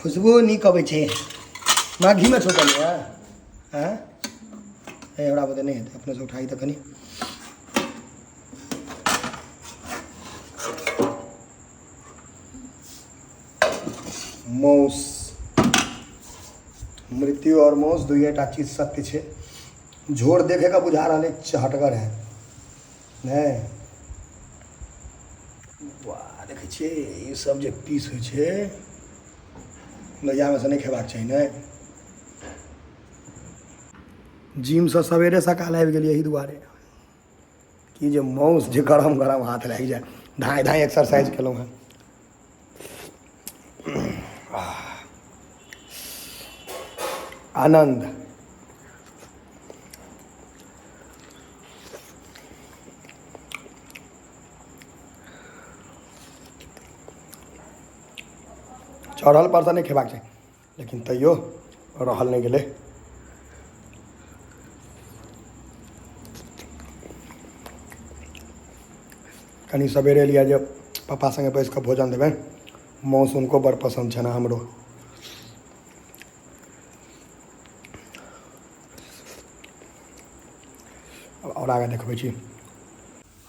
खुशबू नीक अबै छै। माँ, घीमे छौंकल यऽ? आँय, हमरा बुते नहि हेतै, अपनेसँ उठाइ तऽ कनि। मौस, मृत्यु आओर मौस दुइएटा चीज सत्य छै। झोर देखेके बुझा रहल है चहटगर है। नहि, वाह, देखै छियै ई सब जे पीस होइ छै, लोहियामे से नहि खेबाक चाही। नहि, जिमसँ सवेरे सकाल आबि गेलियै एहि दुआरे कि जे माउस जे गरम गरम हाथ लागि जाय। धाँइ धाँइ एक्सरसाइज केलहुँ हेँ। आनन्द। चढ़ल पर तऽ नहि खेबाक चाही, लेकिन तैयो रहल नहि गेलै। कनि सवेरे लिअ जे पापा सङ्गे बैस कऽ भोजन देबै। माउस हुनको बड़ पसन्द छनि, हमरो। आओर आगे देखबै छी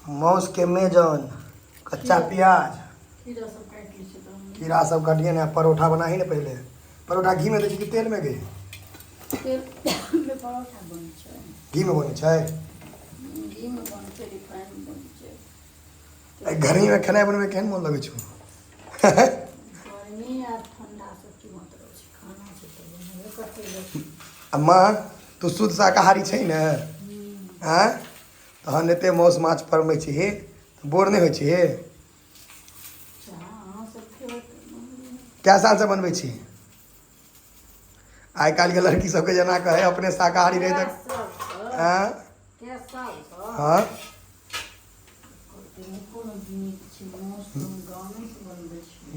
माउसके मेजन, कच्चा प्याज, खीरा सब काटि लै छियै तहन। कीड़ा सब काटिए ने, परोठा बनाही ने पहिले। परोठा घी में दै छी कि तेल में गे? तेल मे परोठा बनै छै? घी में बनै छै। घी मे बनै छै, रिफाइन मे बनै छै। एहि गर्मी में खेनाइ बनबै केहन मोन लगै छौ? गर्मी आ ठंडा से की मतलब छै? खाना छै तऽ बनबे करतै लोक। आ माँ, तू शुद्ध शाकाहारी छै ने? आँय, तहन एते माउस माछ परमै छी तऽ बोर नहि होइ छी? कए सालसँ बनबै छी? आइ काल्हिके लड़की सबके जेना कहै अपने शाकाहारी रहै तऽ आँय? हँ,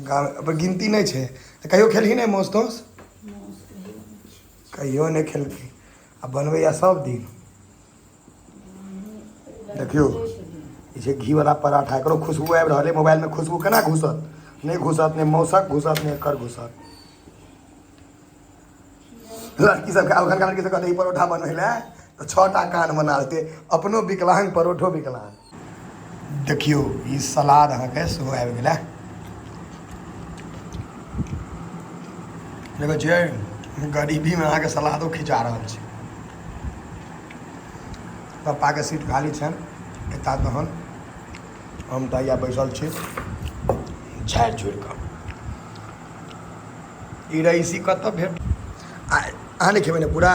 गाम पर गिनती नहि छै तऽ कहियो खेलही नहि माउस तौस? कहियो नहि खेलकै आ बनबैया सब दिन। देखियौ, ई छै घीवला पराठा। एकरो खुशबू आबि रहल अइ। मोबाइलमे खुशबू केना घुसत? नहि घुसत, नहि मौसक घुसत, नहि एकर घुसत। लड़की सबके, आब एखनका लड़की सब कहतै ई परोठा बनबै लए तऽ छओ टा कान बना देतै। अपनो विकलांग, परोठो विकलांग। देखियौ, ई सलाद अहाँके सेहो आबि गेलै। देखै छियै, गरीबीमे अहाँके सलादो खिचा रहल छै। पप्पाके सीट खाली छनि एता, तहन हम तऽ हैया बैसल छी झाड़ि झुड़ि कऽ। ई रईसी कतऽ भेट? आ अहाँ नहि खेबै ने पूरा?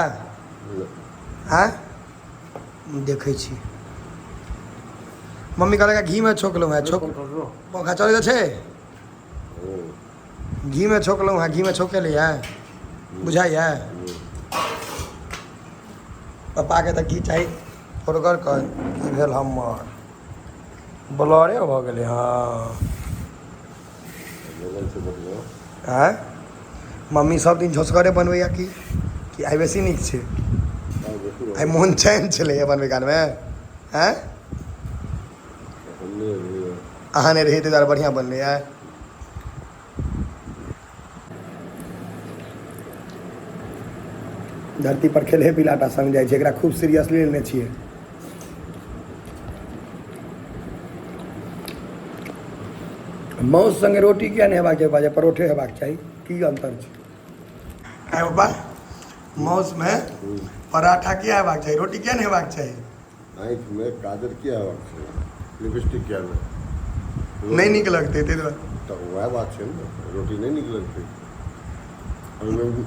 आँय, देखै छी। मम्मी कहलक घीमे छौंकलहुँ हेँ। छौंक, पंखा चलै तऽ छै। घीमे छौंकलहुँ हेँ, घीमे छौंकेलैए, बुझाइए? पप्पाके तऽ घी चाही थोड़गर कऽ। की भेल? हमर ब्लरे भऽ गेलै। हँ। आँय मम्मी, सब दिन झोसगरे बनबैया की कि आइ बेसी नीक छै? आइ मोन चैन छलैया बनबै कालमे? आँय, अहाँ नहि रहियै ताहि दुआरे बढ़िआँ बनलैया। धरती पर खेलहे पिलाटा संग जाइ छै, एकरा खूब सीरियसली लेने छियै। माउस संगे रोटी किया नहि हेबाक चाही? बाजे परोठे हेबाक चाही, की अंतर छै? आइ बाबा, माउसमे पराठा किया हेबाक चाही, रोटी किया नहि हेबाक चाही? आँखिमे काजर किया हेबाक चाही, लिपस्टिक किया नहि? नहि नीक लगतै ताहि दुआरे। तऽ वएह बात छै ने, रोटी नहि नीक लगतै।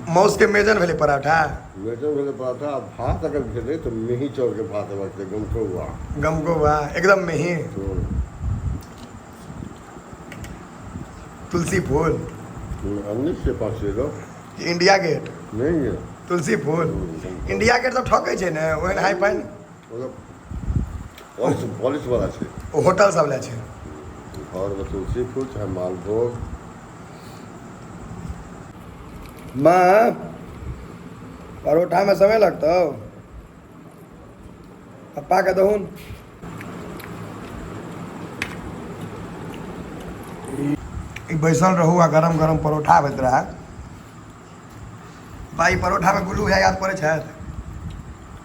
माउसके मेजन भेलै पराठा। मेजन भेलै पराठा। आ भात अगर भेलै तऽ मेही चाउरके भात हेबाक चाही, गमकौआ। गमकौआ, एकदम मेही। तुलसी फूल। नहि से पास इंडिया गेट। नहि। तुलसी फूल, इंडिया गेट सब ठकै छै ने, ओहन हाई फाई। पॉलिश पॉलिश वाला छै। ओ होटल सब लए छै। घरमे तुलसी फूल चाहे मालभोग। माँ, परोठामे समय लगतौ? पप्पाके दहुन। ई बैसल रहू आ गरम गरम परोठा आबैत रहए। भाई परोठामे गुल्लू भैया याद पड़ै छथि?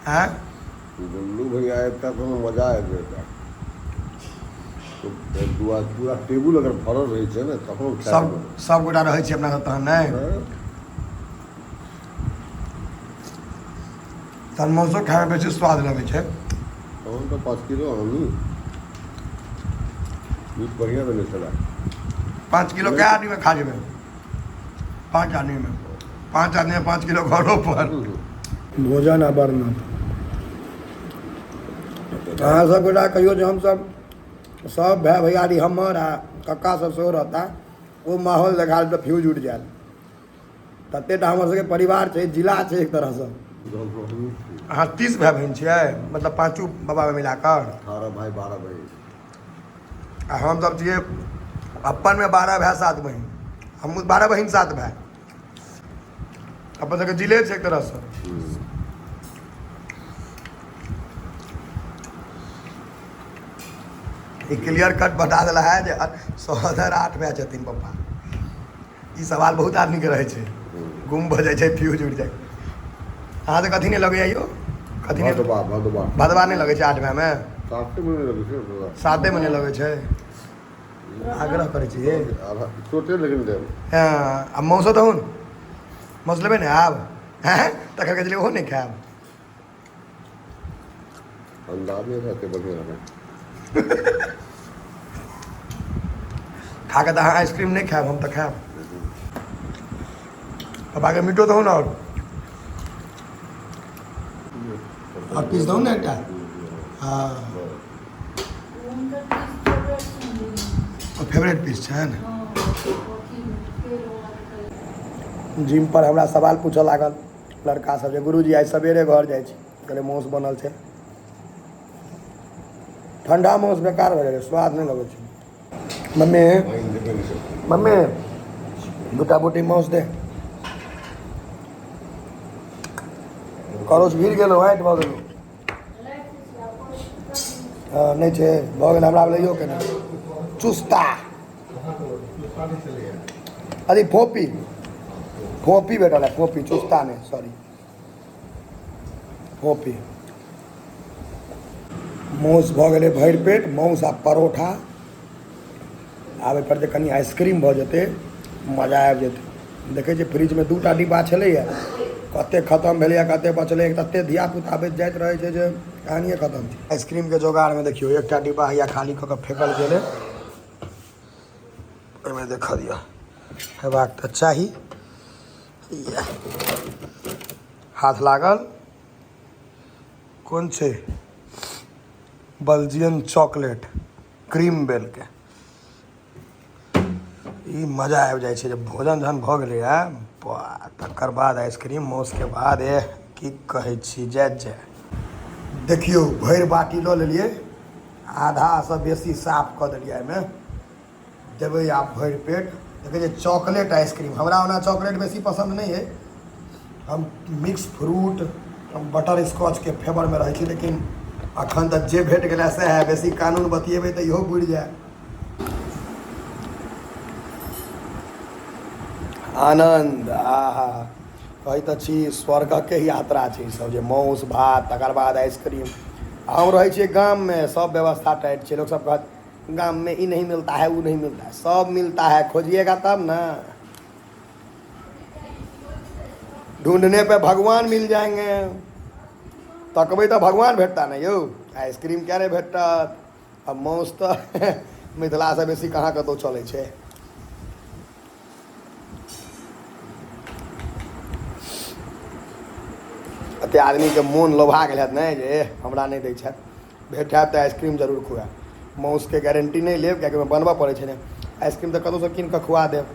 आँय? गुल्लू भैया एकटा कोनो मजा आबि जेता। पूरा टेबुल अगर भरल रहै छै ने तखनो सब सब गोटा रहै छी अपना सब तहन नहि? तहन मौसो खायमे बेसी स्वाद लगै छै। तहन तऽ 5 किलो आनी। मीट बढ़िआँ देने छलै। 5 किलो कए आदमीमे खा जेबै? 5 आदमीमे, 5 आदमीमे 5 किलो घरो पर। भोजन आ वर्णन अहाँ सब गोटा कहियो जे हमसब सब भाय भैयारी हमर आ कक्का सब सेहो रहता, ओ माहौल देखा तऽ फ्यूज उड़ि जायत। तते टा हमर सबके परिवार छै, जिला छै एक तरहसँ। अहाँ 30 भाय बहिन छियै, मतलब पाँचू बाबामे मिला कऽ? 18 भाय 12 बहिन। आ हमसब छियै अपनमे 12 भाय 7 बहिन। हमहूँ 12 बहिन 7 भाय। अपन सबके जिले छै एक तरहसँ। ई क्लियर कट बता देला है जे सहोदर 8 भाय छथिन पप्पा। ई सवाल बहुत आदमीके रहै छै, गुम भऽ जाइ छै, फ्यूज उड़ि जाइ। अहाँ तऽ कथी नहि लगैया यौ? कथी नहि? भदवा। भदवा। भदवा नहि लगै छै 8 भायमे? साते महीने लगै छै। साते महीने लगै छै। आग्रह करै छी। छोटे लेकिन देब। हँ, आ मौसो दहुन? मौस लेबै ने आब? हँ, तखन कहै छलियै ओहो नहि खायब। अंदाज नहि रहतै बढ़िआँ रहै। खा कऽ तऽ अहाँ आइसक्रीम नहि खायब, हम तऽ खायब। पापाके मीटो दहुन आओर पीस दहुन ने एकटा। हँ, फेवरेट पीस छनि। जिम पर हमरा सवाल पूछऽ लागल लड़का सब जे गुरुजी आइ सवेरे घर जाइ छी। कहलियै मासु बनल छै। ठंडा मासु बेकार भऽ जाइ छै, स्वाद नहि लगै छै। मम्मी, मम्मी, दूटा बोटी मासु दे। करोच भीड़ गेलो, हाइट भऽ गेलो। हँ, नहि छै, भऽ गेल। हमरा लैयो के नहि चुस्ता। अरे फोपी, फोपी भेटल है, फोपी, चुस्ता नहि, सॉरी, फोपी। मासु भऽ गेलै भरि पेट मासु आ परोठा। आब एहिपर जे कनि आइसक्रीम भऽ जेतै, मजा आबि जेतै। देखै छियै फ्रिजमे 2टा डिब्बा छलैए, कतेक खतम भेलैए, कतेक बचलै। ततेक धियापुता आबैत जाइत रहै छै जे कहानिए खतम छै। आइसक्रीमके जोगाड़मे देखियौ एकटा डिब्बा हैया खाली कऽ कऽ फेकल गेलै। ओहिमे देखऽ दिअ, हेबाक तऽ चाही। हाथ लागल। कोन छै? बल्जियन चॉकलेट क्रीम बेलके। ई मजा आबि जाइ छै जे भोजन जहन भऽ गेलैए तकर बाद आइसक्रीम मासुके बाद, एह की कहै छी। जय जय। देखियौ भरि बाटी लऽ लेलियै, आधासँ बेसी साफ कऽ देलियै। एहिमे देबै आब भरि पेट। देखै छियै चॉकलेट आइसक्रीम। हमरा ओना चॉकलेट बेसी पसन्द नहि अइ, हम मिक्स फ्रूट, हम बटर स्कॉचके फेवरमे रहै छी, लेकिन अखन तऽ जे भेट गेलै सएह। बेसी कानून बतियेबै तऽ इहो बुड़ि जाय। आनन्द आहा, कहै तऽ छी स्वर्गके यात्रा छै ईसब जे मासु भात तकर बाद आइसक्रीम। हम रहै छियै गाममे, सब व्यवस्था टाइट छै। लोकसब कहत गाम में ई नहीं मिलता है, वो नहीं मिलता है। सब मिलता है, खोजिएगा तब ना। ढूंढने पे भगवान मिल जाएंगे। तकबै तऽ भगवान भेटता ने यौ। आइसक्रीम किया नहि भेटत? आ मासु तऽ मिथिलासँ बेसी कहाँ कतहु चलै छै। एते आदमीके मोन लोभा गेल हैत ने जे हमरा नहि दै छथि। भेट हैत तऽ आइसक्रीम जरूर खुआएब। मासुके गारंटी नहि लेब, कियाकि ओहिमे बनबऽ पड़ै छै ने। आइसक्रीम तऽ कतहुसँ कीन कऽ खुआ देब।